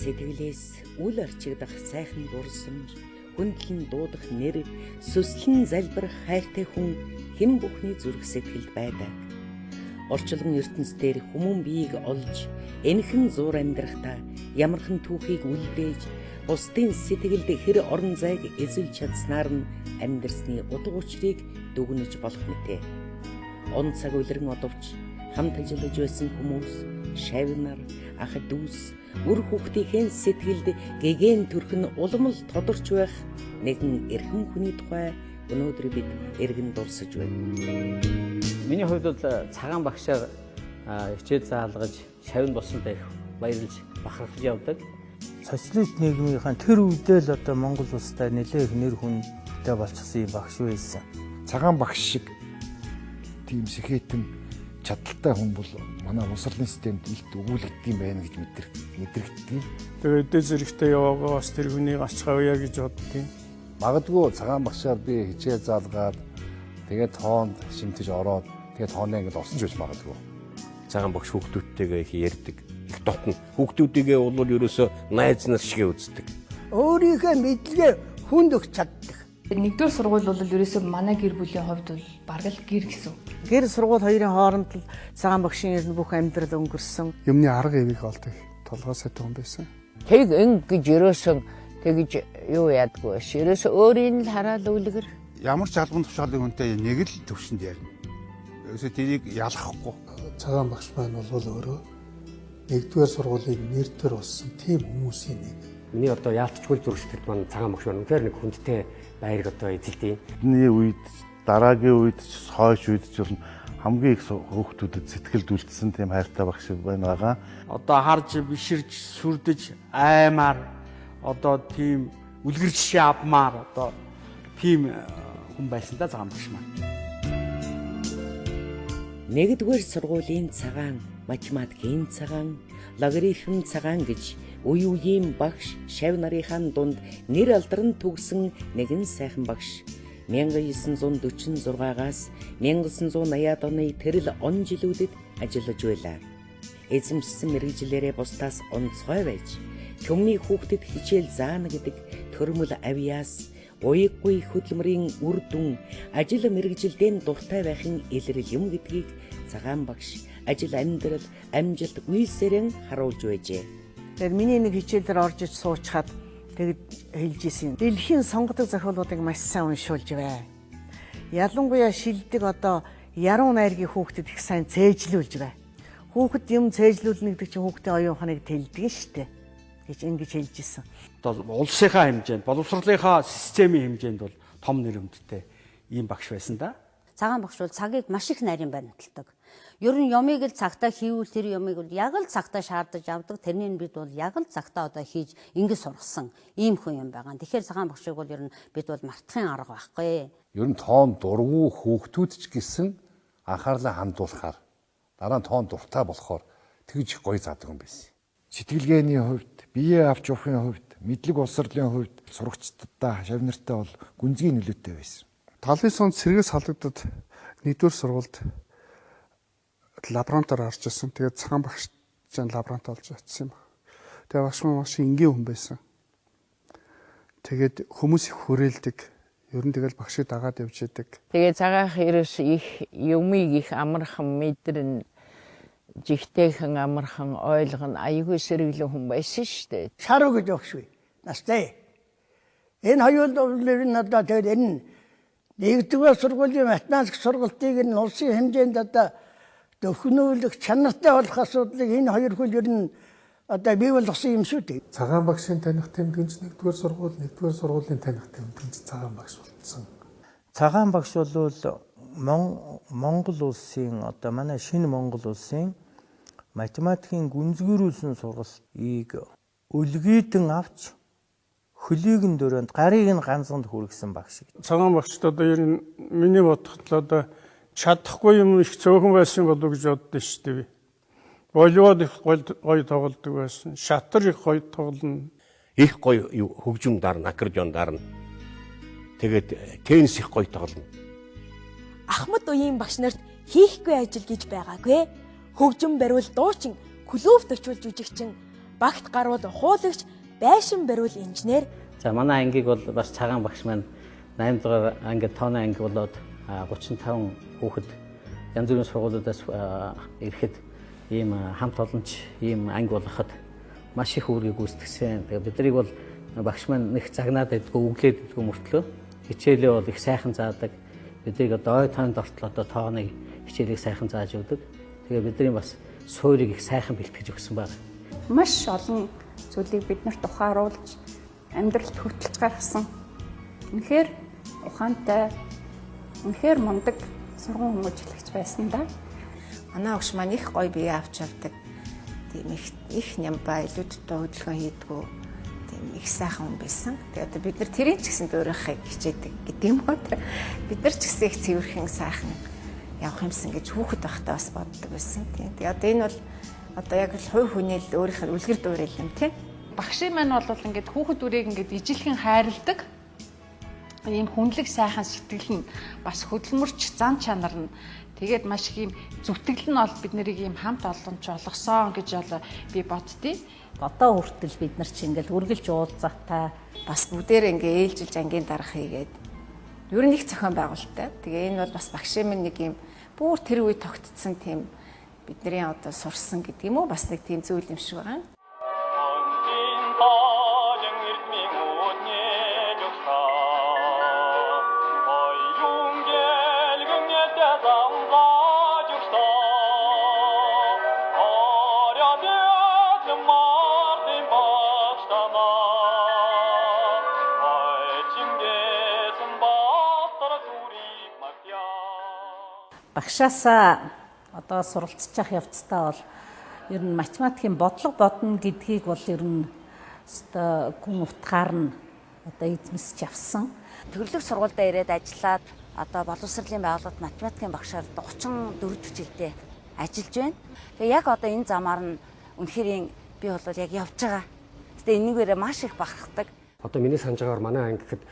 Сэтгэлээс үл арчигдах сайхан дурсамж, хүндлэн дуудах нэр, сүслэн залбирах хайртай хүн хэн бүхний зүрх сэтгэлд байдаг. Орчилгон ертөнцийн хүмүүн биеийг олж, энхэн зуур амьдрахдаа ямархан түүхийг үлдээж, бусдын сэтгэлд хэр орон зайг эзэлж чадсанаар нь амьдрсны утга учирыг дүгнэж болох мэтэ. Он цаг улиран одовч хамт ажиллаж байсан хүмүүс, шавь нар, ах дүүс, үр хүүхдийнхээ сэтгэлд гэгээн төрх нь улам л тодорч байх нэгэн эрхэм хүний тухай өнөөдөр бид эргэн дурсаж байна. Миний хувьд бол цагаан багшаар хичээл заалгаж шавь болсонтой их баярлж бахархаж явдаг. Социалист нийгмийнхаа тэр үедээ л одоо Монгол улстай нэлээх нэр хүндтэй болчихсон юм багш байсан. Цагаан багш шиг тийм сэхэтэн чадaltaй хүн бол манай боловсролын системд илт өгүүлэгддэг юм байна гэж мэдрэгддэг. Тэгээд дэ зэрэгтэй яваагаа бас тэр хүний гач гавья гэж боддیں۔ Магадгүй цагаан багшаар би хичээл заалгаад тэгээд тоонд шимтэж ороод тэгээд тооны ангид орсон ч байж магадгүй. Цагаан багш хүүхдүүдтэйгээ их ярьдаг. Их дотно. Хүүхдүүдийгээ бол ерөөсөө найз нар шиг үздэг. Өөрийнхөө мэдлэгээ хүнд өгч чаддаг. Нэгдүгээр сургууль бол ерөөсөө манай гэр бүлийн хувьд бол бараг л гэр гэсэн. Гэр сургууль хоёрын хооронд л цагаан багшийн ер нь бүх амьдрал өнгөрсөн. Юмны арга эвийг олдог толгой сайтай хүн байсан. Тэг ин гэж ерөөсөө тэгж юу яадгүй ш. Ерөөсөө өөрийг л хараал үлгэр. Ямар ч албан тушаалын хүнтэй нэг л төвшөнд ярина. Ерөөсөө тэрийг ялахгүй. Цагаан багш маань бол өөрөө нэгдүгээр сургуулийн нэр төр болсон тийм хүмүүсийн нэг. Миний одоо яалтчгүй зүрх сэтгэлд маань цагаан багш байна. Үнэхээр нэг хүндтэй байрыг одоо эзэлдэг. Бидний үед дараагийн үед ч хойш үед ч бол хамгийн их хүүхдүүдэд сэтгэлд үлдсэн тийм хайртай багш байна байгаа. Одоо харж биширж сүрдэж аймаар одоо тийм үлгэр жишээ авмаар одоо тийм хүн байсан да цагаан багш маань. Нэгдүгээр сургуулийн цагаан, математикийн цагаан, логарифм цагаан гэж үе үеийн багш шавь нарынхаа дунд нэр алдран түгсэн нэгэн сайхан багш 1946-аас 1980-ад оны тэрэл он жилүүдэд ажиллаж байлаа. Эзэмшсэн мэргэжлээрээ бусдаас онцгой байж, түмний хүүхдэд хичээл заана гэдэг төрмөл авьяас, уяггүй хөдөлмөрийн үр дүн, ажил мэргэжилдээ дуртай байхын илрэл юм гэдгийг цагаан багш ажил амьдрал амжилт үйлсээрэн харуулж байжээ. Тэгэхээр миний нэг хичээлээр орж ич суучхад тэгэд хэлж исэн. Дэлхийн сонгодог зохиолуудыг маш сайн уншуулж бай. Ялангуяа шилдэг одоо яруу найргийн хүүхдэд их сайн цээжлүүлж бай. Хүүхэд юм цээжлүүлнэ гэдэг чинь хүүхдийн оюун ухааныг тэлдэг нь штэ гэж ингэж хэлж исэн. Одоо улсынхаа хэмжээнд, боловсролынхаа системийн хэмжээнд бол том нэр хүндтэй ийм багш байсан да. Цагаан багш бол цагийг маш их нарийн баримталдаг. Ер нь юмыг л цагтаа хийвэл тэр юмыг бол яг л цагтаа шаардаж авдаг. Тэрнийг бид бол яг л цагтаа одоо хийж ингэ сургасан ийм хүн юм байгаа. Тэгэхээр цагаан багшийг бол ер нь бид бол мартахын арга байхгүй. Ер нь тоон дургүй хүүхдүүд ч гэсэн анхаарлаа хандуулахаар дараа нь тоон дуртай болохоор тэгж их гоё заадаг юм байсан. Сэтгэлгээний хувьд, бие авч явахын хувьд, мэдлэг боловсролын хувьд сурагчдаа шавь нартай бол гүнзгий нөлөөтэй байсан. 79 онд сэргээс халагдад нэгдүгээр сургуульд лаборантаар орж ирсэн. Тэгээд цагаан багш чинь лаборант олж очсон юм. Тэгээд багш маань маш энгийн хүн байсан. Тэгээд хүмүүс их хүрээлдэг. Ер нь тэгэл багшийг дагаад явж идэг. Тэгээд цагаах ерөөс их юмыг их амархан мэдэрнэ. Жигтэйхэн амархан ойлгоно аягүй сэргэлэн хүн байсан шүү дээ. Шаруу гэж багш бий. Настай. Энэ хоёр ер нь одоо тэгээд энэ нэгдүгээр сургуулийн математик сургалтыг энэ улсын хэмжээнд одоо дөхнүүлэх чанартай болох асуудлыг энэ хоёр хөл ер нь одоо бий болгосон юм шүү дээ. Цагаан багшийн таних тэмдгэнч нэгдүгээр сургууль, нэгдүгээр сургуулийн таних тэмдгэнч цагаан багш болцсон. Цагаан багш бол Монгол улсын одоо манай шинэ Монгол улсын математикийн гүнзгийрүүлсэн сургалтыг өлгийдэн авч хөлийг нь дөрөнд гарыг нь ганцанд хүргэсэн багш. Цагаан багшд одоо ер нь миний бодоход л одоо чадахгүй юм их цөөхөн байсан болов уу гэж боддоо шүү дээ би. Волейбол их гоё тоглодог байсан. Шатар их гоё тоглоно. Их гоё хөгжим дарна, аккордеон дарна. Тэгээд теннис их гоё тоглоно. Ахмад үеийн багш нарт хийхгүй ажил гэж байгаагүй. Хөгжим бариул дуучин, клубт очивол жүжигчин, Багт гарвал ухуулагч, байшин бариул инженер. За, манай ангийг бол бас Цагаан багш маань 8 дугаар анги тооны анги болоод 35 хүүхэд янз бүрийн сургуулиудаас ирэхэд ийм хамт олонч ийм анги болгоход маш их үүргийг гүйцэтгсэн. Тэгээ биднийг бол багш маань нэг загнаад байдгүй, өглөөд байдгүй мөртлөө хичээлээ бол их сайхан заадаг. Биднийг одоо ой тоонд ортол одоо тооны хичээлийг сайхан зааж өгдөг. Тэгээ бидний бас суурийг их сайхан бэлтгэж өгсөн байна. Маш олон зүйлийг биднэрт ухааруулж, амьдралд хөтөлж гаргасан. Үнэхээр ухаантай, үнэхээр мундаг сурган хүмүүжлэгч байсан да. Манай огш маань их гоё бие авч явдаг. Тийм их их нямбай, илүү дутуу хөдөлгөөн хийдгүү. Тийм их сайхан хүн байсан. Тэгээ одоо бид нар тэрийн ч гэсэн дуурайхыг хичээдэг гэдэг юм уу. Бид нар ч гэсэн их цэвэрхэн сайхан явах юмсан гэж хүүхэд байхдаа бас боддог байсан. Тийм. Тэгээ одоо энэ бол одоо яг л хувь хүний л өөрийнх нь үлгэр дуурайл юм, тийм. Багшийн маань бол ингээд хүүхэд үрийг ингээд ижилхэн хайрладаг. Ийм хүнлэг сайхан сэтгэл нь, бас хөдөлмөрч зан чанар нь, тэгээд маш их ийм зүтгэл нь бол бид нарыг ийм хамт олонч болгосон гэж бол би боддийн. Одоо хүртэл бид нар чи ингээл үргэлж уулзаатай. Бас бүгдээр ингээ ээлжилж ангийн дарга хийгээд ер нь их зохион байгуулалттай. Тэгээ энэ бол бас багшийн минь нэг юм бүр тэр үе тогтцсон тийм бидний одоо сурсан гэдэг юм уу, бас нэг тийм зүйл юм шиг байгаа. Багшаасаа одоо суралцчих явцдаа бол ер нь математикийн бодлого бодно гэдгийг бол ер нь өстой гүн утгаар нь одоо эзэмсэж авсан. Төрлөх сургуульдаа ирээд ажиллаад одоо боловсролын байгууллагад математикийн багшаар 34 дахь жилдээ ажиллаж байна. Тэгээ яг одоо энэ замаар нь үнэхээр би бол яг явж байгаа. Тэгээ энэнгээр маш их бахархдаг. Одоо миний санаж байгаагаар манай анги гэхэд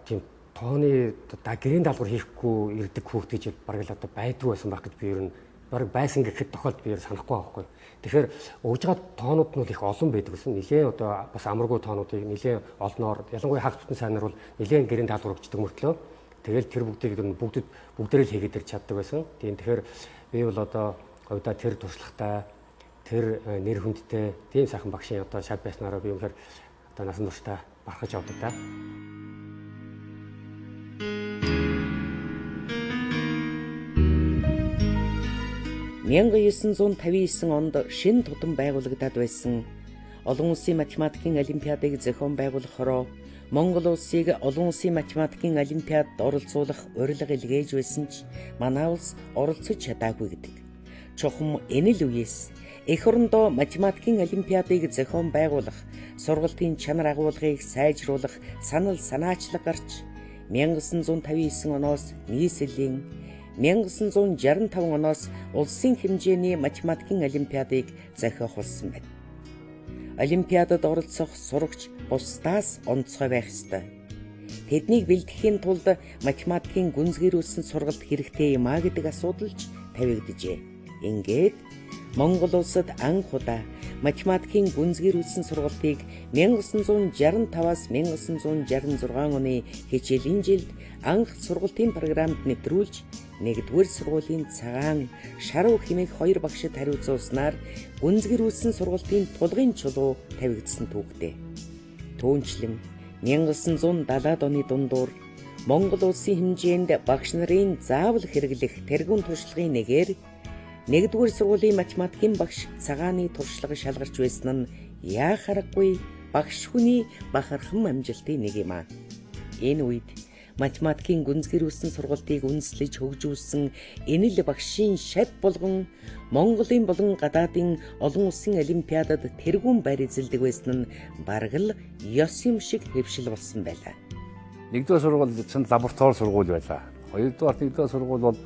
тийм тооны гэрийн даалгавар хийхгүй ирдэг хүүхд гэж бараг л одоо байдгүй байсан байх гэж би ер нь бараг байсан гэхэд тохиолдол би ер санахгүй байхгүй. Тэгэхээр өгж байгаа тоонууд нь бол их олон байдаг гэсэн. Нилээн одоо бас амаргүй тоонуудыг нилээн олноор, ялангуяа хагас бүтэн сайнаар бол нилээн гэрийн даалгавар өгчдөг мөртлөө тэгэл тэр бүгдийг ер нь бүгдээрээ л хийгээд ирч чаддаг байсан. Тийм, тэгэхээр би бол одоо хувьдаа тэр туршлагатай, тэр нэр хүндтэй тийм сайхан багшийн одоо шав байснараа би үнэхээр одоо насан туршдаа бархаж явдаг та. 1959 онд шин тутам байгуулагдаад байсан олон улсын математикийн олимпиадыг зохион байгуулахороо Монгол улсыг олон улсын математикийн олимпиадад оролцуулах урилга илгээж байсан ч манай улс оролцож чадаагүй гэдэг. Чухам энэ л үеэс эх орондоо математикийн олимпиадыг зохион байгуулах, сургалтын чанар агуулгыг сайжруулах санал санаачлаг гарч 1959 оноос нийслэлийн, 1965 оноос улсын хэмжээний математикийн олимпиадыг зохиох болсон байна. Олимпиадад оролцох сурагч бусдаас онцгой байх ёстой. Тэднийг бэлтгэхийн тулд математикийн гүнзгийрүүлсэн сургалт хэрэгтэй юм а гэдэг асуудал ч тавигджээ. Ингээд Монгол улсад анх удаа математикийн гүнзгийрүүлсэн сургалтыг 1965-аас 1966 оны хичээлийн жилд анх сургалтын програмд нэвтрүүлж, нэгдүгээр сургуулийн Цагаан, Шаруу хэмээх хоёр багшид хариуцуулснаар гүнзгийрүүлсэн сургалтын тулгын чулуу тавигдсан түүхтэй. Түүнчлэн 1970-ад оны дундуур Монгол улсын хэмжээнд багш нарын заавал хэрэглэх тэргуун туршлагын нэгээр нэгдүгээр сургуулийн математикийн багш Цагааны туршлага шалгарч байсан нь яа харахгүй багш хүний бахархан амжилтын нэг юм аа. Энэ үед математикийн гүнзгийрүүлсэн сургалтыг үндэслэж хөгжүүлсэн энэ л багшийн шав болгон Монголын болон гадаадын олон улсын олимпиадад тэргүүн байр эзэлдэг байсан нь бараг л ёс юм шиг хэвшил болсон байлаа. Нэгдүгээр сургууль чинь лаборатори сургууль байлаа. Хоёрдугаар, нэгдүгээр сургууль бол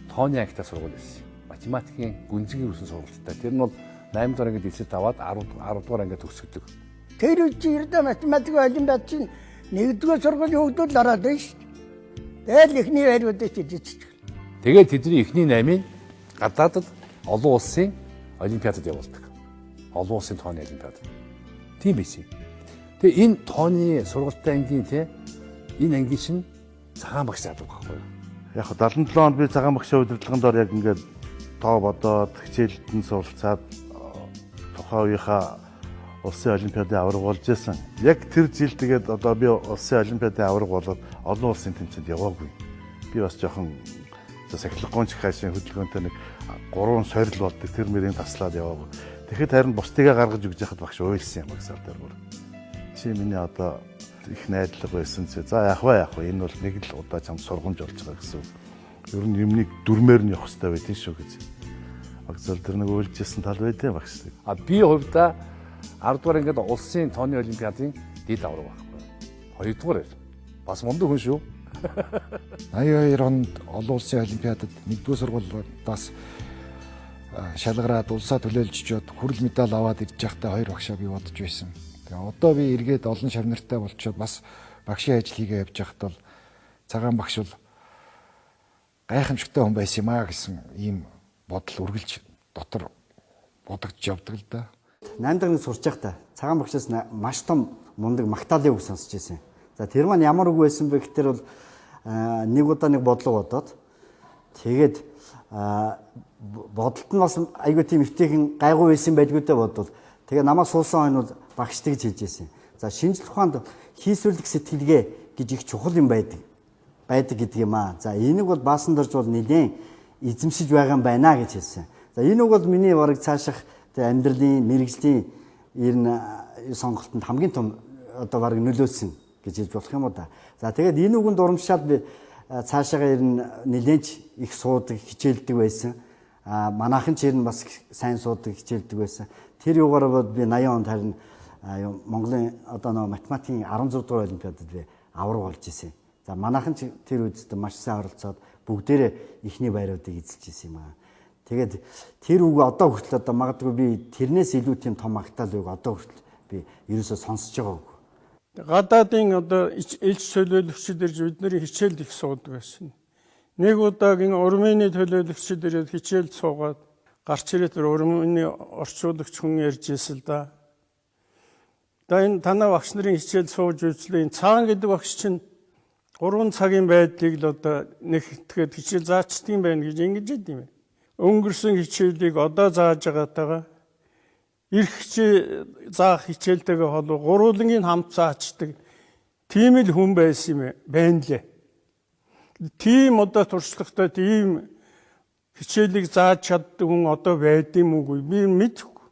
тооны ангитай сургууль байсан. Математикийн гүнзгийрүүлсэн сургуультай. Тэр нь бол 8 дугаар ангид элсэлт аваад 10 дугаар ангид төгсгдөг. Тэр үед чинь ердөө математикийн олимпиад чинь нэгдүгээр сургуулийн хүүхдүүд л ороод байна шүү дээ. Тэгэл эхний байруудыг чи эзэлж. Тэгээд тэдний эхний 8-ыг гадаадад олон улсын олимпиадад явуулдаг. Олон улсын тооны олимпиад. Тийм байсан. Тэгээ энэ тооны сургалтай ангийн те энэ ангийн чинь Цагаан багш заадаг байхгүй юу? Яг 77 онд би Цагаан багшийн удирдлагын дор яг ингээд тоо бодоод хичээлд нь суралцаад тухайн үеийнхаа улсын олимпиадын аварга болж исэн. Яг тэр жил тэгээд одоо би улсын олимпиадын аварга болоод олон улсын тэмцээнд яваагүй. Би бас жоохон сахилгагүй ч хаашийн хөдөлгөөнтэй нэг 3 сорил болдог тэр мөрийн таслаад яваагүй. Тэгэхэд харин бусдыгаа гаргаж өгч яхад багш уйлсан юм багсаар дээр бүр. Чи миний одоо их найдлага байсан чи. За яах вэ яах вэ? Энэ бол нэг л удаа чамд сургамж болж байгаа гэсэн үг. Ер нь юмнийг дүрмээр нь явах хэрэгтэй байдэн шүү гэж. Вокзал дээр нэг уйлжсэн тал байдیں багш. А би хувьдаа 10 дугаар ангид улсын тооны олимпиадын дэд авраг байхгүй. 2 дугаар бас мундаг хүн шүү. 82 онд олон улсын олимпиадад 1-р сургуулиудаас шалгараад улсаа төлөөлж очиод хүрэл медаль аваад ирж байхдаа хоёр багшаа би бодож байсан. Тэгээ одоо би эргээд олон шав нартай болчоод бас багшийн ажил хийгээ явж байхад бол Цагаан багш бол гайхамшигтай хүн байсан юм аа гэсэн ийм бодол үргэлж дотор бодогдож явдаг л да. 8 дахь сурч байхдаа Цагаан багшаас маш том мундаг магтаалын үг сонсч байсан. За тэр маань ямар үг байсан бэ гэхээр бол нэг удаа нэг бодлого бодоод тэгээд бодолт нь бас айгүй тийм эвтэйхэн гайгүй байсан байдгүй дээ бодвол тэгээ намайг суусан хойно бол багш тэгж хэлж байсан. За шинжлэх ухаанд хийсвэрлэх сэтгэлгээ гэж их чухал юм байдаг гэдэг юм аа. За энийг бол баасан дорж бол нэлээд эзэмшиж байгаа юм байна гэж хэлсэн. За энэ үг бол миний бараг цаашах тэгээ амьдралын мэрэгжлийн ер нь сонголтонд хамгийн том одоо бараг нөлөөлсөн гэж хэлж болох юм уу да. За тэгээд энэ үгэнд урамшаад би цаашаага ер нь нэлээд их суудаг, хичээлдэг байсан. А манайхан ч ер нь бас сайн суудаг, хичээлдэг байсан. Тэр юугаар бол би 80 онд харин Монголын одоо нөгөө математикийн 16 дугаар олимпиадад би авраг болж исэн. За манайхан ч тэр үедээ маш сайн оролцоод бүгдээрээ эхний байруудыг эзэлж исэн юм аа. Тэгээд тэр үг одоо хүртэл одоо магадгүй би тэрнээс илүү тийм том магтаал үг одоо хүртэл би ерөөсөө сонсож байгаагүй. Гадаадын одоо элч төлөөлөгчд ирж бидний хичээлд их суудаг байсан. Нэг удаагийн Урмыны төлөөлөгчд ирээд хичээлд суугаад гарч ирээд тэр Урмыны орчуулагч хүн ярьж исэн л да. Да энэ танай багш нарын хичээл сууж үзлээ. Энэ Цагаан гэдэг багш чинь 3 цагийн байдлыг л одоо нэг тэгээд хичээл заачдаг юм байна гэж ингэж идэв юм. Өнгөрсөн хичээлийг одоо зааж байгаатайгаа ирэх хичээл заах хичээлтэйгээ холбоо гурвуулангийн хамт заачдаг тийм л хүн байсан юм байна лээ. Тийм одоо туршлагатай тийм хичээлийг зааж чаддаг хүн одоо байд юм уугүй би мэдэхгүй.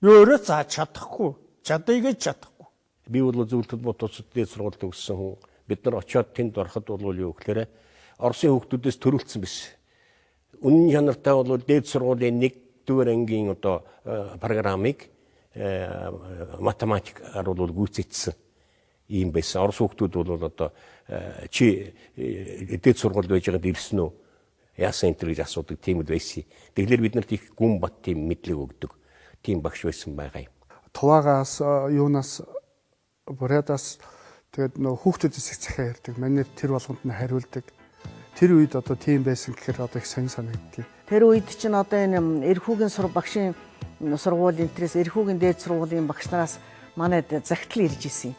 Би өөрөө зааж чадахгүй. Чадъя гэж чадахгүй. Би бол зөвлөлтөд бот улсад дээд сургуульд төгссөн хүн. Бид нар очиод тэнд ороход бол юу гэхээр Оросын хүүхдүүдээс төрүүлсэн биш. Үнэн чанартай бол дээд сургуулийн 1-р ангийн одоо программыг математикаар бол гүйцэтсэн ийм байсан. Орос хүүхдүүд бол одоо чи дээд сургуульд байж байгаад ирсэн үү? Яасан энэ төр гэж асуудаг тийм үл байсан. Тэгэхээр бид нарт их гүн бат тийм мэдлэг өгдөг тийм багш байсан байгаа юм. Туваагаас юунаас Бурядаас тэгээд нөө хүүхдүүдээс их захиа ярьдаг. Манай тэр болгонд нь хариулдаг. Тэр үед одоо тийм байсан гэхээр одоо их сонь санагддаг. Тэр үед чинь одоо энэ эрхүүгийн сур багшийн сургуулийн энтрээс эрхүүгийн дээд сургуулийн багш нараас манайд загтал ирж исэн.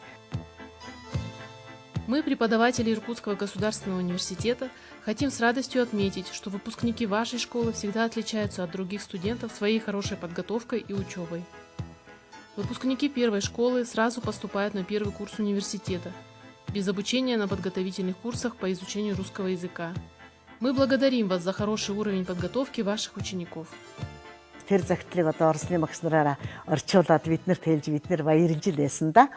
Мы, преподаватели Иркутского государственного университета, хотим с радостью отметить, что выпускники вашей школы всегда отличаются от других студентов своей хорошей подготовкой и учебой. Выпускники первой школы сразу поступают на первый курс университета, без обучения на подготовительных курсах по изучению русского языка. Мы благодарим вас за хороший уровень подготовки ваших учеников. Тэр загтлыг одоо Оросын багш нараараа орчуулад биднэрт хэлж бид нар баярлж л байсан да.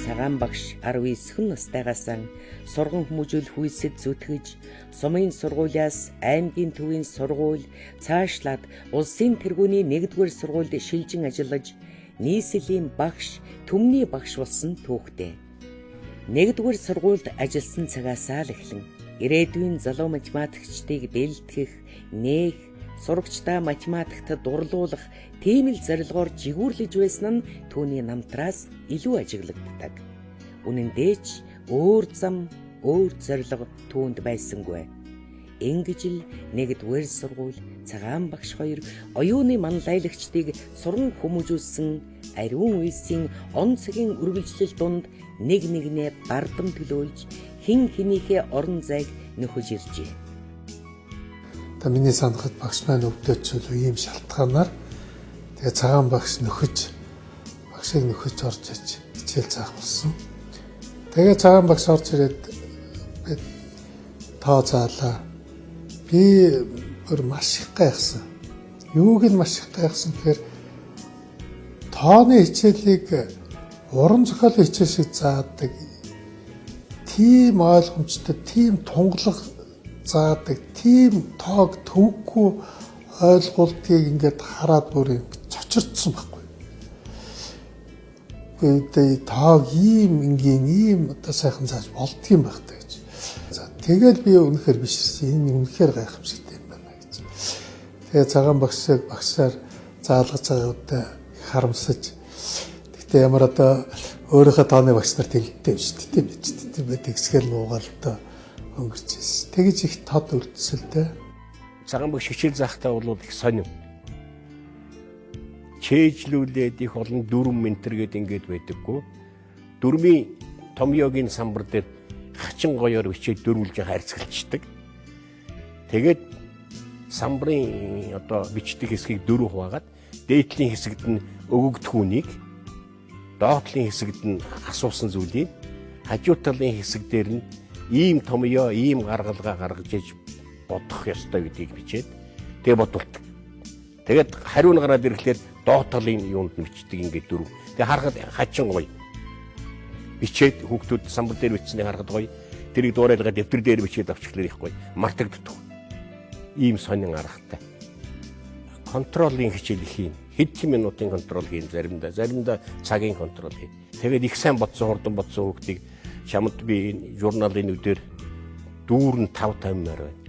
Цагаан багш 19 настайгаас сурган хүмүүжүүлэх үйлсэд зүтгэж, сумын сургуулиас аймгийн төвийн сургууль, цаашлаад улсын тэргүүний 1-р сургуульд шилжин ажиллаж, нийслэлийн багш, түмний багш болсон түүхтэй. 1-р сургуульд ажилласан цагаасаа л эхлэн ирээдүйн залуу математикчдыг бэлтгэх, нээх, сурагчдаа математикт дурлуулах тийм л зорилгоор жигүүрлэж байсан нь түүний намтраас илүү ажиглагддаг. Үнэн дээр ч өөр зам, Өөр зорилго түүнд байсангүй. Ингэж л нэгдүгээр сургууль Цагаан багш хоёр оюуны манлайлагчдыг суран хүмүүжүүлсэн ариун үйлсийн он цагийн үргэлжлэл дунд нэг нэгнээ бардам төлөөлж хэн хэнийхээ орон зайг нөхөж иржээ. Одоо миний санахад багш маань өвдөөч ийм шалтгаанаар тэгээ Цагаан багш нөхөж багшийг нөхөж орж иж хичээл заах болсон. Тэгээ Цагаан багш орж ирээд би тоо заалаа. Би бүр маш их гайхсан. Юуг нь маш их гайхсан гэхээр тооны хичээлийг уран зохиолын хичээл шиг заадаг, тийм ойлгомжтой, тийм тунгалаг заадаг, тийм тоог төвөггүй ойлгуулдгийг ингээд хараад бүр цочирдсан байхгүй. Тэгээд тоог ийм энгийн, ийм одоо сайхан зааж болдгийм байх та гэж. За тэгэл би үнэхээр биширсэн. Энэ үнэхээр гайхамшигтай юм байна гэж. Тэгээ Цагаан багшийг багшаар заалгаж байгаа удаа харамсаж. Гэхдээ ямар одоо өөрийнхөө тооны багш нарт хэлдэг юм шүү дээ. Тийм биз дээ. Тийм ээ тэгсгэл нуугаал одоо өнгөрч ирсэн. Тэгэж их тод үлдсэлтэй. Цагаан багш хичээл заахтаа бол их сонин. Чээжлүүлээд их олон дүрм мэнтер гээд ингээд байдаггүй. Дүрмийн томьёогийн самбар дээр хачин гоёор бичээд дөрвөлжин хайрцагчдаг. Тэгээд самбарын одоо бичдэг хэсгийг дөрөв хуваагаад дээдлийн хэсэгт нь өгөгдхүүнийг, доотлын хэсэгт нь асуусан зүйлийг, хажуу талын хэсэг дээр нь ийм томьёо, ийм гаргалгаа гаргаж иж бодох ёстой гэдгийг бичээд тэгээ бодулдаг. Тэгээд хариу нь гараад ирэхлээр доод талын юунд нь бичдэг ингээд дөрөв. Тэгээ харахад хачин гоё. Бичээд хүүхдүүд самбар дээр бичсэнийг харахад гоё. Тэрийг дуурайлгаа дэвтэр дээр бичээд авчихлаар их гоё. Мартагддаг. Ийм сонин аргатай. Контролын хичээл их юм. Хэдэн минутын контрол хийн заримдаа, заримдаа цагийн контрол хийн. Тэгээд их сайн бодсон, хурдан бодсон хүүхдийг чамд би энэ журналын нүдээр дүүрэн 5 50-маар байна.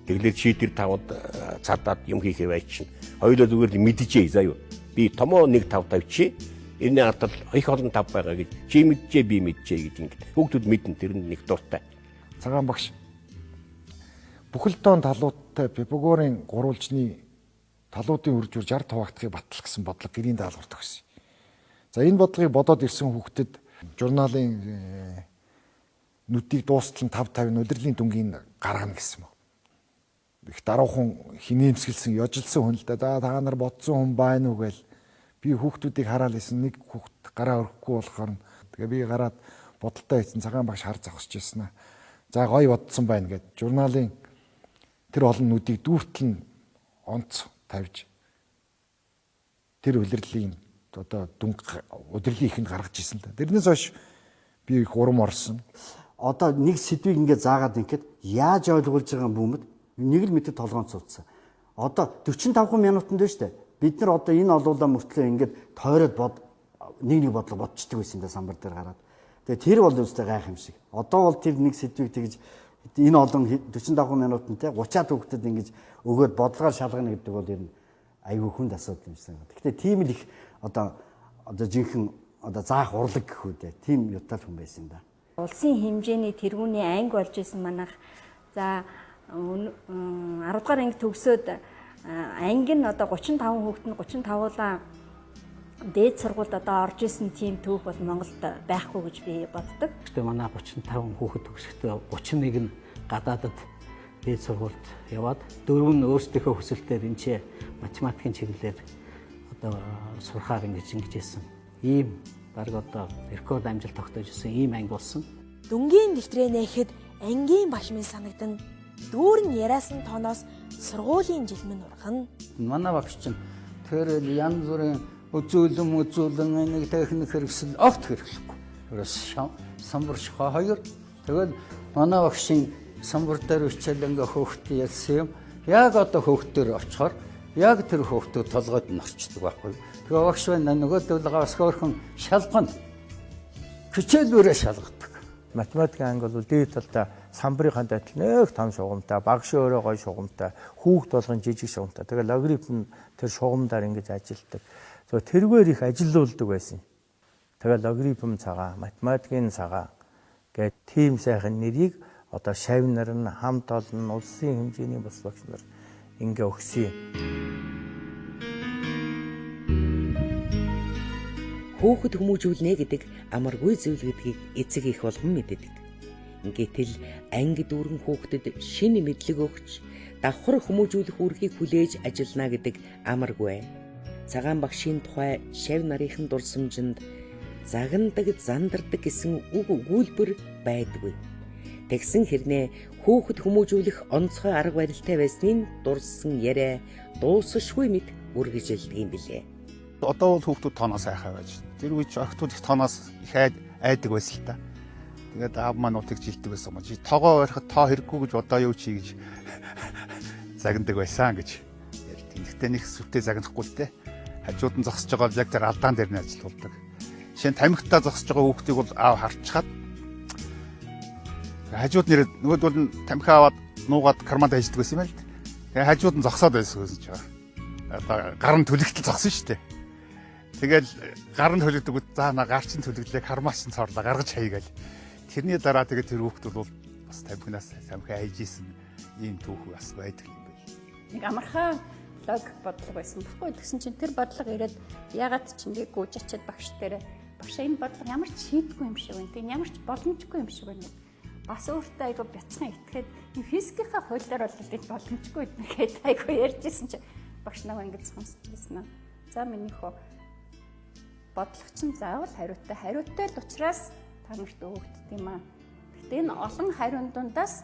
Тэглэр чи тэр тавд цадаад юм хийхээ байчин. Хоёулаа зүгээр л мэджээ заяа. Би томоо 1 5 тавьчих. Энэ ардал их олон тав байгаа гэж чи мэджээ, би мэджээ гэж ингэ. Хүүхдүүд мэднэ, тэр нь нэг дуртай. Цагаан багш бүхэл тоон талуудтай Пифагорын гурвалжны талуудын үржүүр 60 хуваагдахыг батлах гэсэн бодлого гэрийн даалгавар төгссөн. За энэ бодлогыг бодоод ирсэн хүүхдэд журналын нүдийг дуустал нь 5 50 удирлын дүнгийн гаргана гэсэн баг. Их даруухан хинээмсгэлсэн, ёжилсан хүн л да. За та нар бодсон хүн байна уу гээл би хүүхдүүдийг хараад исэн, нэг хүүхд гараа өрөхгүй болохоор нь тэгээ би гараад бодолтой хийсэн, Цагаан багш хар зогсож ирсэн аа. За гоё бодсон байна гэд журналын тэр олон нүдийг дүүртэл нь онц тавьж тэр улирлын одоо дүнг удирлын ихэнд гаргаж исэн л да. Тэрнээс хойш би их урам орсон. Одоо нэг сэдвийг ингээд заагаад ингээд яаж ойлгуулж байгаа юм бүүмэд нэг л мэдэд толгоонд суудсан. Одоо 45 минутанд байна шүү дээ. Бид нар одоо энэ олуулаа мөртлөө ингээд тойроод бод нэг нэг бодлого бодчдөг байсан да самбар дээр гараад. Тэгээ тэр бол өстэй гайх юм шиг. Одоо бол тэр нэг сэдвийг тэгж энэ олон 45 минутанд те 30-аад хүүхдэд ингэж өгөөд бодлогоор шалгана гэдэг бол ер нь айгүй хүнд асуудал юм шиг санагдав. Гэхдээ тийм л их одоо жинхэнэ одоо заах урлаг гэх үү дээ. Тийм юутал хүн байсан да. Улсын хэмжээний тэргүүний анги болж исэн манайх. За 10 дугаар анги төгсөөд анги нь одоо 35 хүүхэд нь 35-уулаа дээд сургуульд одоо орж исэн тийм түүх бол Монголд байхгүй гэж би боддог. Гэхдээ манай 35 хүүхэд төгсөхдөө 31 нь гадаадад дээд сургуульд яваад, дөрөв нь өөрсдийнхөө хүсэлтээр энэ ч математикийн чиглэлээр одоо сурахаар ингэж ингэж хэлсэн. Ийм баг одоо рекорд амжилт тогтоож исэн ийм анги болсон. Дүнгийн дэвтрээ нээхэд ангийн багш минь санагдана. Дүүрэн яриасан тооноос сургуулийн жил минь ургана. Манай багш чинь тэр янз бүрийн үзүүлэн үзүүлэн нэг техник хэрэгсэл огт хэрэглэхгүй. Ерөөс самбар шухаа хоёр. Тэгэл манай багшийн самбар дээр хичээл ингээ хөөхт ярьсан юм. Яг одоо хөөхтөр очихоор яг тэр хөөхтөө толгойд нь орчдөг байхгүй. Тэгээ багш байна нөгөө дөлгөөс хөөрхөн шалгана. Хичээлүүрээ шалгадаг. Математикийн анги бол дээд талдаа самбарын адил нэг том шугамтай, багш өөрөө гоё шугамтай, хүүхд болгон жижиг шугамтай. Тэгээ логарифм тэр шугамдаар ингэж ажилтдаг. Зөв тэргээр их ажилуулдаг байсан. Тэгээ логарифм цагаан, математикийн цагаан. Гээд тийм сайхан нэрийг одоо шавь нар нь, хамт олон нь, улсын хэмжээний бус багш нар ингээ өгсөн юм. Хүүхэд хүмүүжүүлнэ гэдэг амаргүй зүйл гэдгийг эцэг их болгон мэддэг. Гэтэл анги дүүрэн хүүхдэд шинэ мэдлэг өгч давхар хүмүүжүүлэх үүргийг хүлээж ажиллана гэдэг амаргүй. Цагаан багшийн тухай шавь нарын дурсамжинд загнадаг, зандардаг гэсэн үг өгүүлбэр байдгүй. Тэгсэн хэрнээ хүүхэд хүмүүжүүлэх онцгой арга барилтай байсныг дурссан яриа дуусшгүй мэт үргэлжилдэг юм билээ. Одоо бол хүүхдүүд тооноос айхаа байж. Тэр үед ч охтууд их тооноос их айдаг байсан л та. Тэгээд аав маань бол тэгж хэлдэг байсан юм. Чи тоогоо барихад тоо хэрэггүй гэж бодоо юу чи гэж загнадаг байсан гэж ярьдаг. Гэхдээ нэг сүртэй загнахгүй л те. Хажууд нь зогсож байгаа бол яг тэр алдаан дээр нь ажилтдаг. Жишээ нь тамхитаа зогсож байгаа хүүхдийг бол аав харчхаад хажууд нэр нөгөөдөл нь тамхи аваад нуугаад карманд хайждаг байсан юм байна л. Тэгээ хажууд нь зогсоод байсан гэсэн чинь. Одоо гар нь түлэгтэл зогсон шүү дээ. Тэгэл гар нь төлөгдөг. За на гар чинь түлэглээ, кармаас чинь цоорлоо гаргаж хаягаал. Тэрний дараа тэгээд тэр хүүхд бол бас тамхинаас тамхи хайж исэн ийм түүх бас байдаг юм байна. Нэг амархан логик бодлого байсан баггүй. Тэгсэн чинь тэр бодлого ирээд ягаад ч нэг гүйж очиад багш дээр багшаа энэ бодлого ямар ч шийдэггүй юм шиг байна. Тийм ямар ч боломжгүй юм шиг байна. Бас өөртөө айгу бяцхан итгээд физикийнхаа хуулиар бол энэ боломжгүй гэхэд айгу ярьж исэн чинь багш намайг ингэж сонсч байсан. За миний хөө бодлого чинь заавал хариутай. Хариутай л учраас та нарт өгөгддөг юм аа. Гэхдээ энэ олон хариун дундаас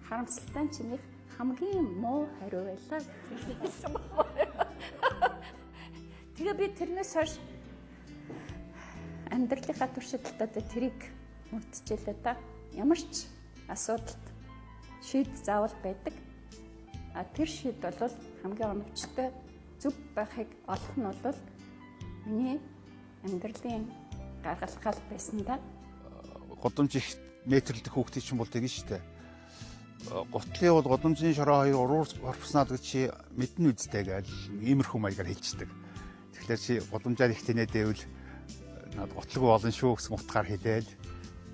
харамсалтай нь чинийх хамгийн муу хариу байлаа гэж хэлсэн байна. Тэгээ би тэрнээс хойш амьдралынхаа туршид л тэрийг мөрдөжлээ да. Ямар ч асуудалд шийд заавал байдаг. А тэр шийд бол хамгийн оновчтой зөв байхыг олох нь бол миний амьдралын гаргалгаал байсан да. Гудамж их метрлэх хүүхдийн чинь бол тэгэн штэ. Гутлын бол гудамжийн шороо хоёр уруур орпснаад гэж чи мэднэ үсттэй гээл иймэрхүү маягаар хэлчихдэг. Тэгэхээр чи гудамжаар их тэнээд байвал над гутлаг болно шүү гэсэн утгаар хэлээл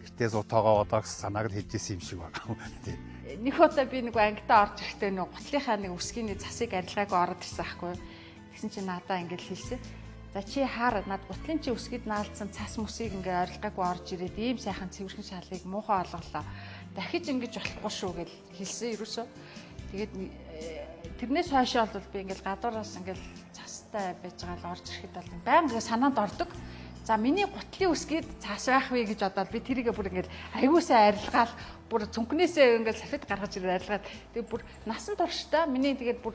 гэртээ зутоогоо бодоо гэсэн санааг л хэлж исэн юм шиг байна. Тий. Нэг удаа би нэг ангидаа орж ирэхдээ нэг гутлынхаа нэг өсгийн засыг арилгаагүй ороод ирсэн аахгүй юу. Тэгсэн чинь надаа ингэж хэлсэн. За чи хаар над гутлын чи өсгийд наалдсан цас мөсийг ингээ арилгаагүй орж ирээд ийм сайхан цэвэрхэн шалыг муухай олголоо. Дахиж ингэж болохгүй шүү гэж хэлсэн ерөөсөө. Тэгээд тэрнээс хойшоо бол би ингээл гадуураас ингээл цастай байж байгаа л орж ирэхэд бол байнга санаанд ордог. За миний гутлын өсгийд цас байх вэ гэж бодоод би тэрийгэ бүр ингээл аягүй сайн арилгаал бүр цүнхнээсээ ингээл салфет гаргаж ирээд арилгаад тэгээд бүр насан туршдаа миний тэгээд бүр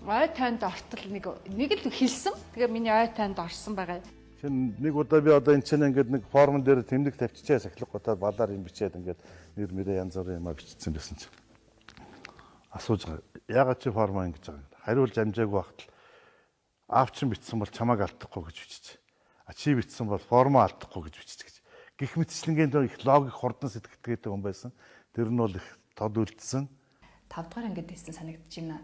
ой тойнд ортол нэг л хэлсэн. Тэгээ миний ой тойнд орсон байгаа. Чин нэг удаа би одоо энэ чинь ингээд нэг формон дээр тэмдэг тавьчихээ сахилга гутаад балаар юм бичээд ингээд нэр мөрөө янз бүрийн юмаа бичсэн байсан чинь асууж байгаа. Яагаад чи формоо ингэж байгаа юм? Хариулж амжаагүй багтал аав чин бичсэн бол чамааг алдахгүй гэж бичиж. А чи бичсэн бол формоо алдахгүй гэж бичиж гэж. Гэх мэтчлэнгийн их логик хурдан сэтгэтгээтэй хүн байсан. Тэр нь бол их тод үлдсэн. 5 дугаар ангид байсан санагдаж байна.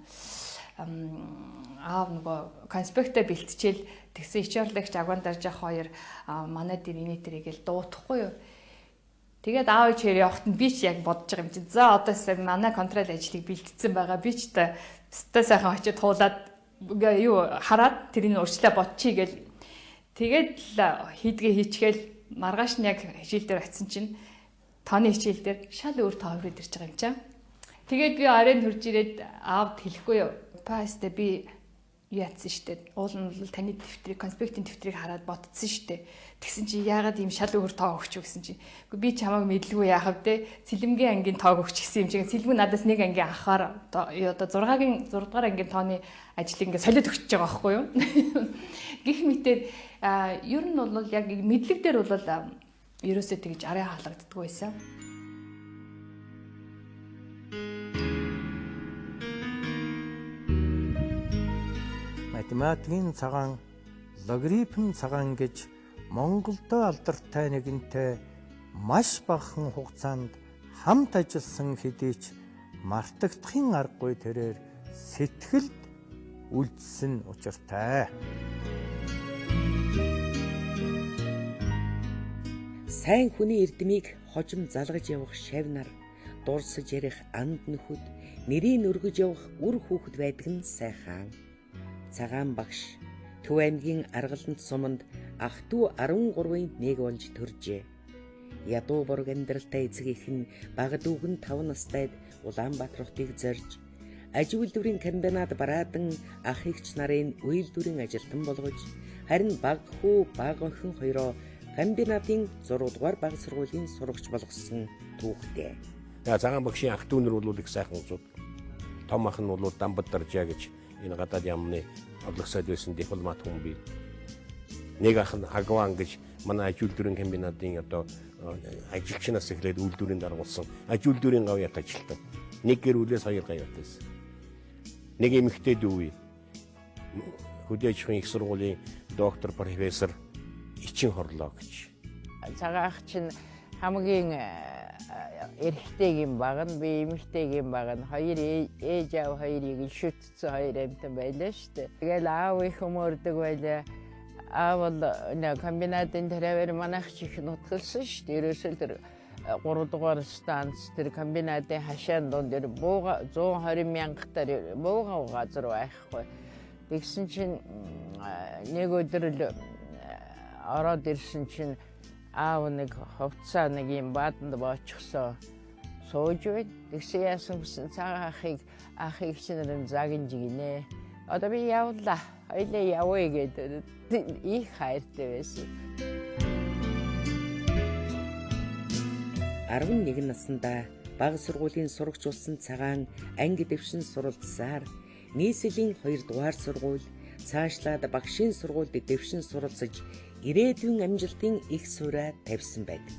Аав нөгөө конспектээ бэлтжээл тэгсэн ичорлагч агуан даржах хоёр манай дээр инээ тэрийг л дуутахгүй юу. Тэгээд аав ичээр явахт нь би ч яг бодож байгаа юм чинь. За одоо манай контрол ажлыг бэлтцсэн байгаа. Би ч та өстой сайхан очиж туулаад юу хараад тэрийг урьдчилаа бодчихъя гэл. Тэгээд л хийдгээ хийчихэл маргааш нь яг хичээл дээр очисон чинь тооны хичээл дээр шал өөр тоо хүрээд ирж байгаа юм чам. Тэгээд би оройн хурж ирээд аавд хэлэхгүй юу. Паастай би юу ятсан штэ. Уул нь бол таны дэвтрийг, конспектийн дэвтрийг хараад бодсон штэ. Тэгсэн чи яагаад ийм шал өөр тоо өгч үү гэсэн чи. Үгүй би чамайг мэдлгүй яах вэ? Цэлмгийн ангийн тоог өгч гэсэн юм чи. Цэлмэг надаас нэг ангийн авахаар одоо 6-гийн 6 дугаар ангийн тооны ажлыг ингээ солиод өгч байгаа байхгүй юу? Гэх мэтэр ер нь бол яг мэдлэг дээр бол ерөөсөө тэгж арын хаалгаддаггүй байсан. Математикийн цагаан, логарифм цагаан гэж Монголдо алдартай нэгэнтэй маш багахан хугацаанд хамт ажилласан хэдий ч мартагдахын аргагүй тэрээр сэтгэлд үлдсэн учиртай. Сайн хүний эрдмийг хожим залгаж явах шав нар, дурсаж ярих анд нөхөд, нэрийг өргөж явах үр хүүхэд байдаг нь сайхан. Цагаан багш Төв аймгийн Аргалант суманд ах トゥ 13-ын нэг болж төржээ. Ядуу борог амьдралтай эцэг эх нь бага дүүгэн 5 настайд Улаанбаатар хотыг зорж аж үйлдвэрийн комбинат бараадан ах эгч нарын үйлдвэрийн ажилтан болгож, харин баг хүү баг охин хоёроо комбинатын 6 дугаар баг сургуулийн сурагч болгосон түүхтэй. Цагаан багшийн ах дүү нар бол их сайхан үзүүд. Том ах нь бол Дамбад Даржаа гэж энэ гадаад яамны орлого сайд байсан дипломат хүн бий. Нэг ах нь Агван гэж манай аж үйлдвэрийн комбинатын одоо ажилчнаас эхлээд үйлдвэрийн дарга болсон аж үйлдвэрийн гавьяат ажилтан. Нэг гэр бүлээс хоёр гавьяат байсан. Нэг эмэгтэй дүү хөдөө аж ахуйн их сургуулийн доктор профессор Ичин Хорлоо гэж. Цагаан ах чинь хамгийн эрэгтэйгийн баг нь, би эмэгтэйгийн баг нь хоёр ээж аав хоёрыг нь шүтцсэн хоёр амьтан байлаа шүү дээ. Тэгэл аав их өмөрдөг байлаа. Аав бол комбинатын тэрээр манайх ч их нутгалсан шүү дээ. Ерөөсөө тэр 3 дугаар станц тэр комбинатын хашаан дунд тэр бууга 120 мянгатаар бууга газар байхгүй. Тэгсэн чинь нэг өдөр л ороод ирсэн чинь аав нэг хувцаа нэг юм бааданд боочихсон сууж байд. Тэгсэн яасан гэсэн цагаан ахыг чинь загинж гинэ. Одоо би явлаа. Хоёлаа явъя гэдэг их хайртай байсан. 11 наснда баг сургуулийн сурагч болсон Цагаан анги дэвшин суралцсаар нийслэлийн 2 дугаар сургууль, цаашлаад багшийн сургуульд дэвшин суралцаж ирээдүйн амжилтын их сууриа тавьсан байдаг.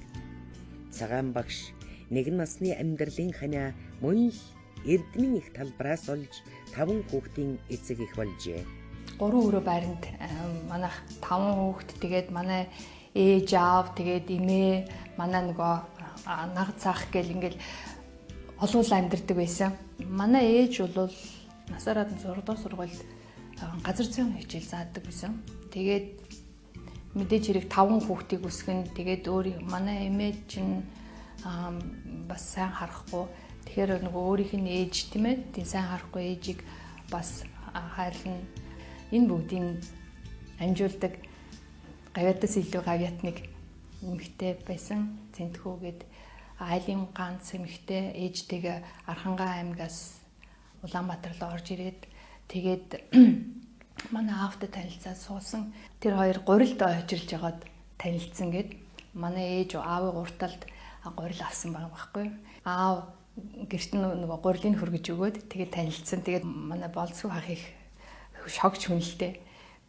Цагаан багш нэгэн насны амьдралын ханиа мөн л эрдмийн их талбараас олж 5 хүүхдийн эцэг эх болжээ. 3 өрөө байранд манайх 5 хүүхд, тэгээд манай ээж аав, тэгээд эмээ, манай нөгөө наг цаах гэл ингээл олуулаа амьдардаг байсан. Манай ээж бол насаараа 6 дугаар сургуульд газар зүйн хичээл заадаг байсан. Тэгээд мэдээж хэрэг 5 хүүхдийг өсгөн. Тэгээд өөр манай эмээ чинь бас сайн харахгүй. Тэгэхээр нөгөө өөрийнх нь ээж тийм ээ, тийм сайн харахгүй ээжийг бас хайрлна. Энэ бүгдийг амжуулдаг гавьяатаас илүү гавьяат нэг эмэгтэй байсан. Цэнтхүүгээд айлын ганц эмэгтэй ээжтэйгээ Архангай аймгаас Улаанбаатар руу орж ирээд тэгээд манай аавтай танилцаад суусан. Тэр хоёр гурилд очирж байгаад танилцсан гэд. Манай ээж аавын гурталд гурил авсан байгаа байхгүй. Аав гэрт нь нөгөө гурилыг хөргөж өгөөд тэгээд танилцсан. Тэгээд манай болцгүй ах их шогч хүнэлтэй.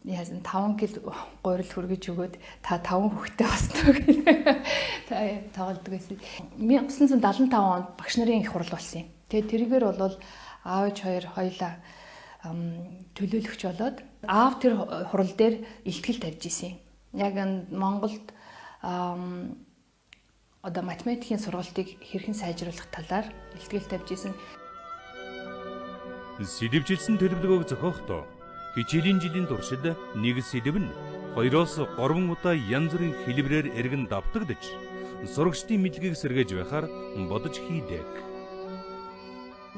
Яасан 5 кг гурил хөргөж өгөөд та 5 хүүхэдтэй болсон гэх тоглодог байсан. 1975 онд багш нарын их хурал болсон юм. Тэгээд тэргээр бол аав ээж хоёр хоёлаа төлөөлөгч болоод аав тэр хурал дээр илтгэл тавьж исэн. Яг энэ Монголд одоо математикийн сургалтыг хэрхэн сайжруулах талаар илтгэл тавьж исэн. Сэдэвчилсэн төлөвлөгөөг зохиохдоо хичээлийн жилийн туршид нэг сэдэв нь 2-оос 3 удаа янз бүрийн хэлбэрээр эргэн давтагдаж сурагчдын мэдлэгийг сэргээж байхаар бодож хийдэг.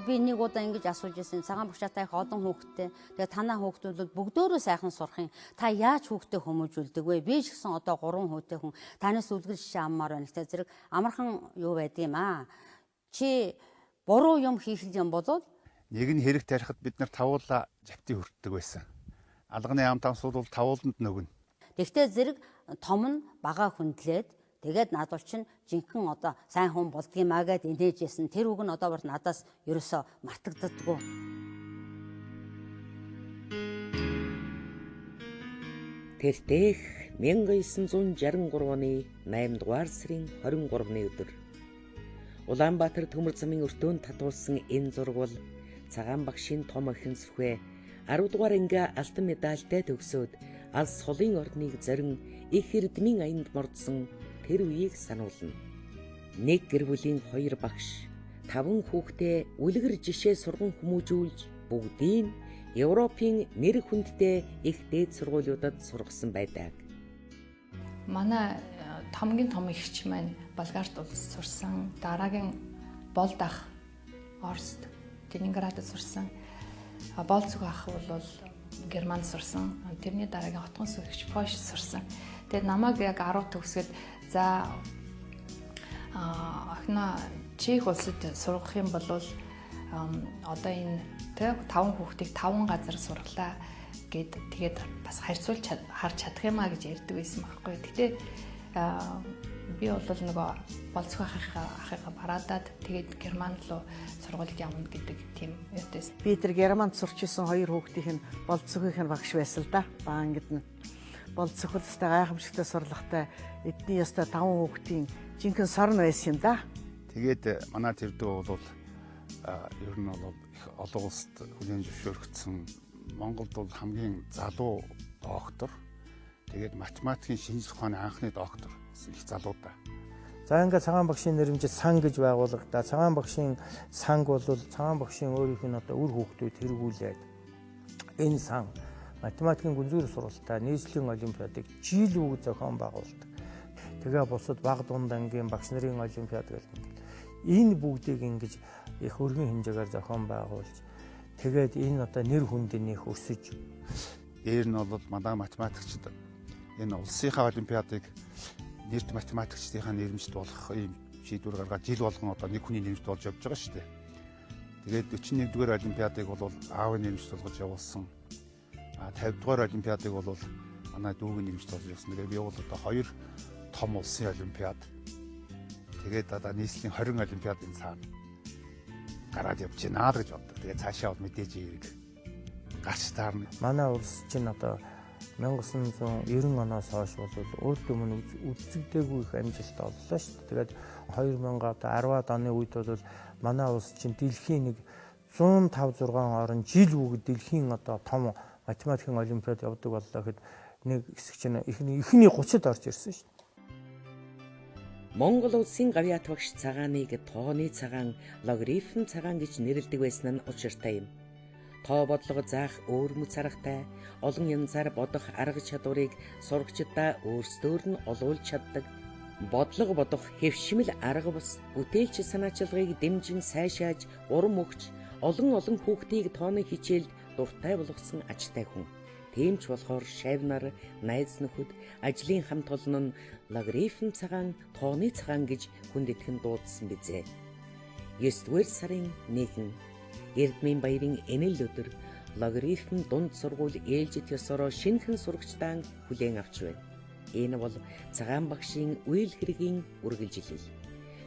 Би нэг удаа ингэж асууж ирсэн. Цагаан багшаатай их олон хүүхэдтэй. Тэгээ танаа хүүхдүүд бол бүгдөөрөө сайхан сурах юм. Та яаж хүүхдээ хүмүүжүүлдэг вэ? Би ч гэсэн одоо 3 хүүтэй хүн. Танаас үлгэр жишээ аммаар байна. Гэтэ зэрэг амархан юу байд юм аа. Чи буруу юм хийх юм бол нэг нь хэрэг тарихад бид нар тавуулаа жавтыг хүртдэг байсан. Алганы ам тамсууд бол тавууланд нөгнө. Тэгтээ зэрэг том нь бага хүндлээд тэгээд над бол чинь жинхэнэ одоо сайн хүн болдгиймаа гэд инээжсэн. Тэр үг нь одоо бүр надаас ерөөсөө мартагддаггүй. Тэртех 1963 оны 8 дугаар сарын 23-ны өдөр Улаанбаатар төмөр замын өртөөнд татуулсан энэ зураг бол Цагаан багшийн том охин Сүхэ 10 дугаар анги алтан медальтай төгсөөд алс холын ордныг зорин их эрдмийн аянд мордсон тэр үеийг сануулна. Нэг гэр бүлийн 2 багш 5 хүүхдээ үлгэр жишээ сурган хүмүүжүүлж бүгдийг Европын нэр хүндтэй их дээд сургуулиудад сургасан байдаг. Манай Томгийн том эгч маань Болгарт улс сурсан. Дараагийн Болд ах Оросд, Ленинградд сурсан. Болцог ах бол Германд сурсан. Тэрний дараагийн Хотгон сүрэгч Польшд сурсан. Тэгээд намайг яг 10 төгсгöd за охиноо Чех улсад сургах юм бол одоо энэ тэ 5 хүүхдийг 5 газар сургалаа гэд тэгээд бас харьцуулж харж чадах юм а гэж ярьдаг байсан байхгүй. Гэтэ би бол нөгөө болцох ахыгаа бараадаад тэгээд Герман руу сургуульд явна гэдэг тийм юутайс. Би тэр Германд сурч исэн хоёр хүүхдийнх нь болцохын нь багш байсан л да. Баа ангид нь болцох өстэй гайхамшигтай сурлагатай эдний ёстой 5 хүүхдийн жинхэнэ сорн байсан юм да. Тэгээд манай тэрдүү бол ер нь бол их олон улсад хүлээн зөвшөөрөгдсөн Монголд бол хамгийн залуу доктор. Тэгээд математикийн шинжлэх ухааны анхны доктор их залуу да. За ингээд Цагаан багшийн нэрмжит сан гэж байгуулагдаа. Цагаан багшийн санг бол Цагаан багшийн өөрийнх нь одоо үр хүүхдүүд тэргүүлээд энэ сан математикийн гүнзгийр сургалтаа нийслэлийн олимпиадыг жил үг зохион байгуулдаг. Тэгээ бусад баг дунд ангийн багш нарын олимпиад гэх ингээд энэ бүгдийг ингэж их өргөн хэмжээгээр зохион байгуулж тэгээд энэ одоо нэр хүнднийх өсөж дээр нь бол манай математикчид энэ улсынхаа олимпиадыг нэрт математикчдынхаа нэрмжт болох ийм шийдвэр гаргаад жил болгон одоо нэг хүний нэрмжт болж явж байгаа шүү дээ. Тэгээд 41-р олимпиадыг бол аавын нэрмжт болгож явуулсан. А 50-р олимпиадыг бол манай дүүгийн нэрмжт болж явуулсан. Тэгээд би бол одоо хоёр том улсын олимпиад. Тэгээд одоо нийслэлийн 20 олимпиадын цаана гараад явж байна л гэж боддог. Тэгээд цаашаа бол мэдээж эрг гарч таарна. Манай улс чинь одоо 1990 оноос хойш бол урд өмнө үзэгдээгүй их амжилт оллоо шүү дээ. Тэгээд 2010-ад оны үед бол манай улс чинь дэлхийн нэг 105 6 орн жил бүгд дэлхийн одоо том математикийн олимпиад явдаг боллоо гэхэд нэг хэсэг чинь эхний 30-д орж ирсэн шүү дээ. Монгол улсын гавьяат багш Цагааныг тооны цагаан, логарифм цагаан гэж нэрлэдэг байсан нь учиртай юм. Тоо бодлого заах өөр мэт аргатай, олон янзаар бодох арга чадварыг сурагчдаа өөрсдөөр нь олуулж чаддаг. Бодлого бодох хэвшмэл арга бус бүтээлч санаачилгааг дэмжин сайшааж урам өгч олон олон хүүхдийг тооны хичээлд дуртай болгосон ажтай хүн. Тийм ч болохоор шав нар, найз нөхөд, ажлын хамт олон нь логарифм цагаан, тооны цагаан гэж хүндэтгэн дуудсан бизээ. 9-р сарын 1 Эрдмийн баярын энэл өдөр логарифм дунд сургууль ээлжит ёсороо шинэхэн сурагчдаа хүлээн авч байна. Энэ бол Цагаан багшийн үйл хэргийн үргэлжлэл.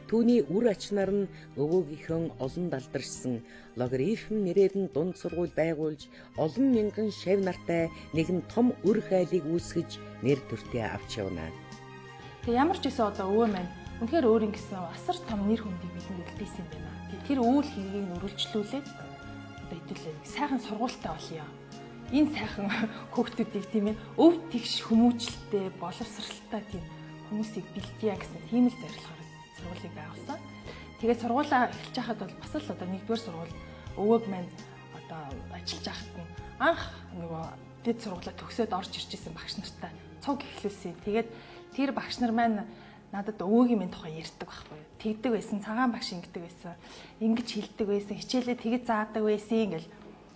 Түүний үр ачнаар нь өвөөгийнхөө олон далдаршсан логарифм нэрээр нь дунд сургууль байгуулж олон мянган шав нартай нэгэн том үр хайлыг үүсгэж нэр төртөө авч явна. Тэгээ ямар ч байсан одоо өвөө маань үнэхээр өөрийн гэсэн асар том нэр хүндийг бидэнд үлдээсэн юм байна. Тэр үйл хэргийг нь үргэлжлүүлээд одоо хэдүүлээ нэг сайхан сургуультай болъё. Энэ сайхан хүүхдүүдийг тийм ээ өв тэгш хүмүүжлэлтэй, боловсралтай тийм хүмүүсийг бэлтгийа гэсэн тийм л зорилгоор сургуулийг байгуулсан. Тэгээд сургуулаа эхэлж байхад бол бас л одоо нэгдүгээр сургууль өвөөг маань одоо ажиллаж байхад нь анх нөгөө дэд сургуулаа төгсөөд орж ирж исэн багш нартай цуг эхлүүлсэн. Тэгээд тэр багш нар маань надад өвөөгийн минь тухай ярьдаг байхгүй юу. Тэгдэг байсан, цагаан багш ингэдэг байсан, ингэж хэлдэг байсан, хичээлээ тэгэж заадаг байсан ингээл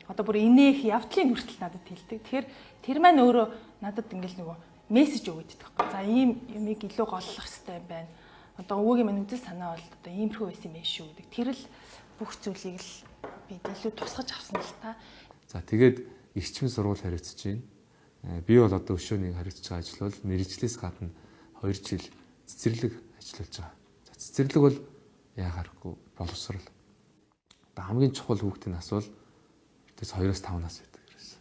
одоо бүр инээх явдлын хүртэл надад хэлдэг. Тэгэхээр тэр маань өөрөө надад ингээл нөгөө мессеж өгöd идэх байхгүй. За ийм юмыг илүү голлох хэрэгтэй юм байна. Одоо өвөөгийн минь үзэл санаа бол одоо иймэрхүү байсан юм байна шүү гэдэг. Тэр л бүх зүйлийг л би илүү тусгаж авсан л та. За тэгээд эрчмэн сургууль хариуцж байна. Би бол одоо өшөөний хариуцж байгаа ажил бол мэрэгжлээс гадна 2 жил цэцэрлэг ажиллаж байгаа. За цэцэрлэг бол яагарахгүй боловсрал. Одоо хамгийн чухал хүүхдийн нас бол тэгээс 2-5 нас байдаг гэсэн.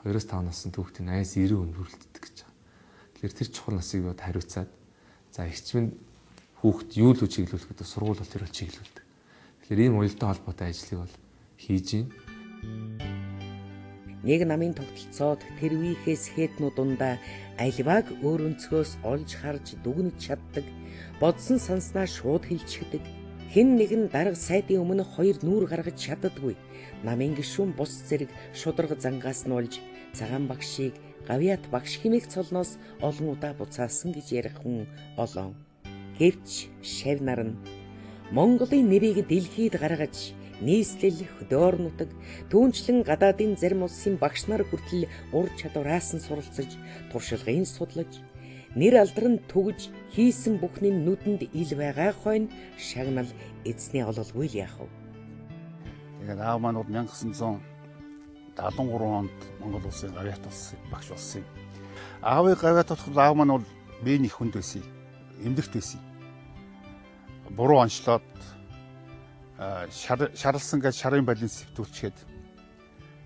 2-5 наснд хүүхдийн 80-90 хүн бүрэлддэг гэж байгаа. Тэгэхээр тэр чухал насыг бод хариуцаад за эрчмэн хүүхд юу л чиглүүлэх гэдэг сургууль бол тэр бол чиглүүлдэг. Тэгэхээр ийм уялдаа холбоотой ажлыг бол хийж байна. Нэг намын тогтолцоод тэр үеийнхээс хэтнүү дундаа альваг өөр өнцгөөс олж харж дүгнэж чаддаг, бодсон санснаа шууд хэлчихдэг. Хэн нэгэн дарга сайдын өмнө хоёр нүүр гаргаж чаддаггүй. Намын гишүүн бус зэрэг шударга зангаас нь олж цагаан багшийг гавьяат багш хэмээх цолноос олон удаа буцаасан гэж ярих хүн олон. Гэвч шав нар нь Монголын нэрийг дэлхийд гаргаж нийслэл, хөдөөр нутаг, түүнчлэн гадаадын зарим улсын багш нар хүртэл ур чадвараас нь суралцаж, туршлагын судлаж, нэр алдран түгж хийсэн бүхний нүдэнд ил байгаа хойно шагнал эзний ололгүй л яах вэ? Тэгээд аав маань бол 1973 онд Монгол улсын гавьяат болсон багш болсон юм. Аавыг гавьяат болоход аав маань бол би нэг хүнд байсан юм. Эмдэрт байсан юм. Буруу онцлоод шарлсан гэж шарын балин сэвтүүлчихэд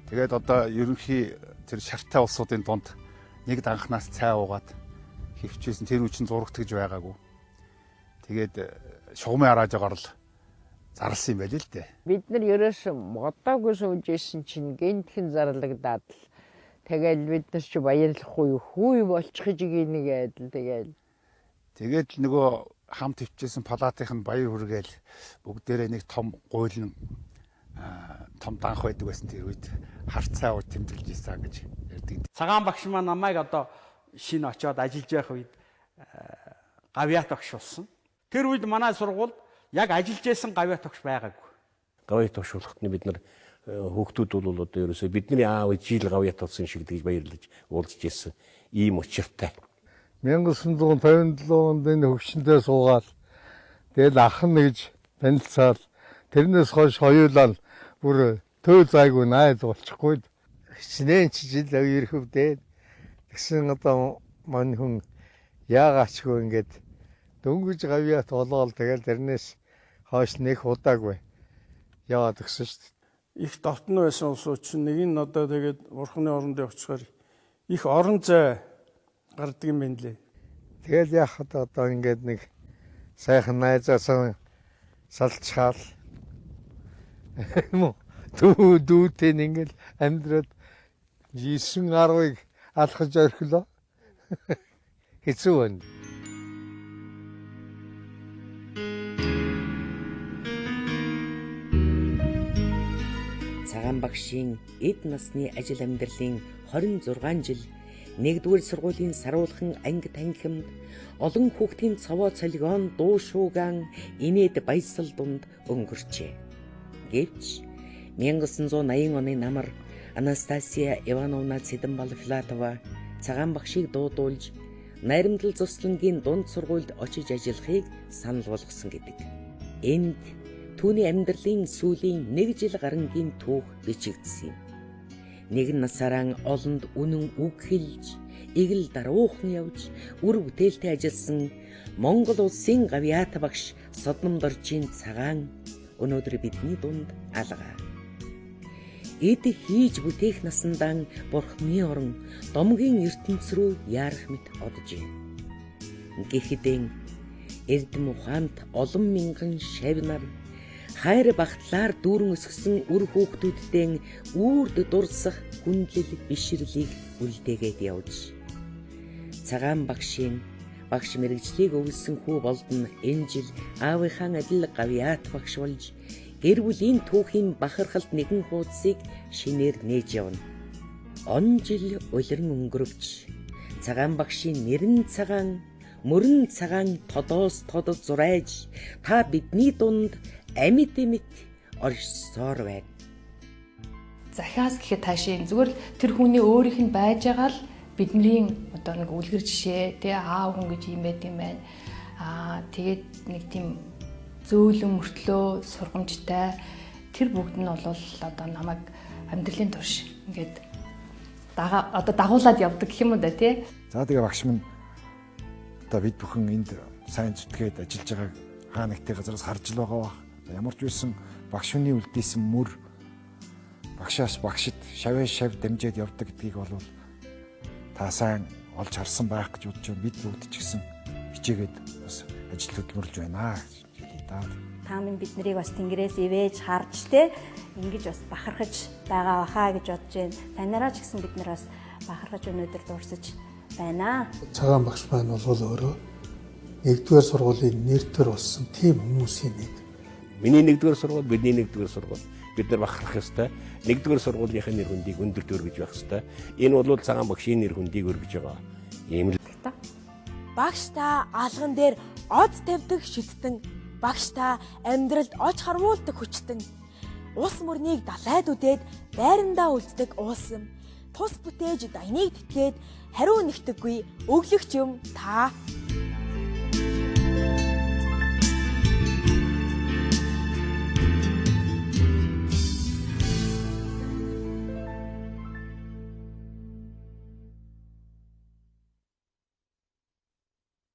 тэгээд одоо ерөнхий тэр шартай улсуудын дунд нэг данхнаас цай уугаад хөвчээсэн тэр үе чинь зурагт гэж байгаагүй. Тэгээд шугамын араажаагаар л зарласан юм байл л дээ. Бид нар ерөөсөн модоогүй сууж исэн чинь гинтхэн зарлагдаад л тэгэл бид нар чи баярлахгүй юу хүү болчих гэж нэг адил тэгэл. Тэгээд л нөгөө хамт хөвчээсэн палатынх нь баяр хүргээл бүгдээрээ нэг том гуйлан том данх байдаг байсан тэр үед харцаа уу тэмдэглэж исэн гэж ярьдаг. Цагаан багш маань намайг одоо шинэ очиод ажиллаж байх үед гавьяат багш болсон. Тэр үед манай сургуульд яг ажиллаж байсан гавьяат багш байгаагүй. Гавьяат багш болоход нь бид нар хүүхдүүд бол одоо ерөөсөө бидний аав жил гавьяат болсон шиг гэж баярлаж уулзж ирсэн ийм учиртай. 1957 онд энэ хөгшөндөө суугаал тэгэл ах нь гэж танилцаал тэрнээс хойш хоёулаа бүр төө зайгүй найз болчихгүй. Хичнээн ч жил ирэхвдээ тэгсэн одоо мань хүн яагаачгүй ингээд дөнгөж гавьяат болоол тэгэл тэрнээс хойш нэг удаагүй яваад өгсөн шүү дээ. Их довтон байсан улсууд чинь нэг нь одоо тэгээд бурхны оронд явчихаар их орон зай гардаг юм байна лээ. Тэгэл яах вэ одоо ингээд нэг сайхан найзаасаа салчхаал юм уу дүү дүүтэй ингээд амьдраад 9 10-ыг алхаж орхилоо. Хэцүү байна. Цагаан багшийн эд насны ажил амьдралын 26 жил нэгдүгээр сургуулийн саруулхан анги танхимд олон хүүхдийн цовоо цолгоон дуу шуугаан инээд баясал дунд өнгөрчээ. Гэвч 1980 оны намар Анастасия Ивановна Цэдэнбал-Филатова цагаан багшийг дуудуулж Найрамдал зуслангийн дунд сургуульд очиж ажиллахыг санал болгосон гэдэг. Энд түүний амьдралын сүүлийн нэг жил гарангийн түүх бичигдсэн юм. Нэгэн насаараа олонд үнэн үг хэлж, эгэл даруухан явж, үр бүтээлтэй ажилласан Монгол улсын гавьяат багш Содномдоржийн цагаан өнөөдөр бидний дунд алга. Эд хийж бүтээх насандаа бурхны орон домгийн ертөнц рүү яарах мэт одожээ. Гэхэдэн эрдэм ухаант олон мянган шав нар хайр багтлаар дүүрэн өсгсөн үр хүүхдүүддээ үүрд дурсах хүндлэл бишрлийг үлдээгээд явж. Цагаан багшийн багш мэрэгжлийг өвлсөн хүү болдон энэ жил аавынхаа адил гавьяат багш болж гэр бүлийн түүхийн бахархалт нэгэн хуудсыг шинээр нээж явна. Он жил улиран өнгөрөвч цагаан багшийн нэрэн цагаан мөрөн цагаан тодоос тодод зурайж та бидний дунд амьд мэт оршсоор байна. Захиас гэхэд таашийн зүгээр л тэр хүний өөрийнх нь байж байгаа л бидний одоо нэг үлгэр жишээ тий аав хүн гэж юм байт юм байна. Аа тэгээд нэг тийм зөөлөн мөртлөө сургамжтай тэр бүгд нь бол одоо намайг амьдралын турш ингээд одоо дагуулад явдаг гэх юм уу да тий. За тэгээ багш минь одоо бид бүхэн энд сайн зүтгээд ажиллаж байгааг хаа нэгтэй газараас харж л байгаа бах. За ямар ч байсан багш хүний үлдээсэн мөр багшаас багшид шавээ шав дамжаад явдаг гэдгийг бол та сайн олж харсан байх гэж бодож байна. Бид бүгд ч гэсэн хичээгээд бас ажил хөдөлмөрлж байна гэж хэлье да. Та минь бид нарыг бас тэнгэрээс ивэж харж те ингэж бас бахархаж байгаа баха гэж бодож байна. Танараа ч гэсэн бид нар бас бахархаж өнөөдөр дурсаж байна. Цагаан багш маань бол өөрөө нэгдүгээр сургуулийн нэр төр болсон тийм хүмүүсийн нэг. Миний нэгдүгээр сургууль, бидний нэгдүгээр сургууль. Бид нар бахархах ёстой. Нэгдүгээр сургуулийнхын нэр хүндийг өндөрт өргөж байх ёстой. Энэ бол Цагаан багшийн нэр хүндийг өргөж байгаа. Ийм л. Багш та алган дээр од тавьдаг шидтэн. Багш та амьдралд оч харвуулдаг хүчтэн. Ус мөрнийг далайд үдээд байрандаа үлддэг уус юм. Тус бүтээж дайныг тэтгээд хариу нэгтэггүй өглөгч юм та.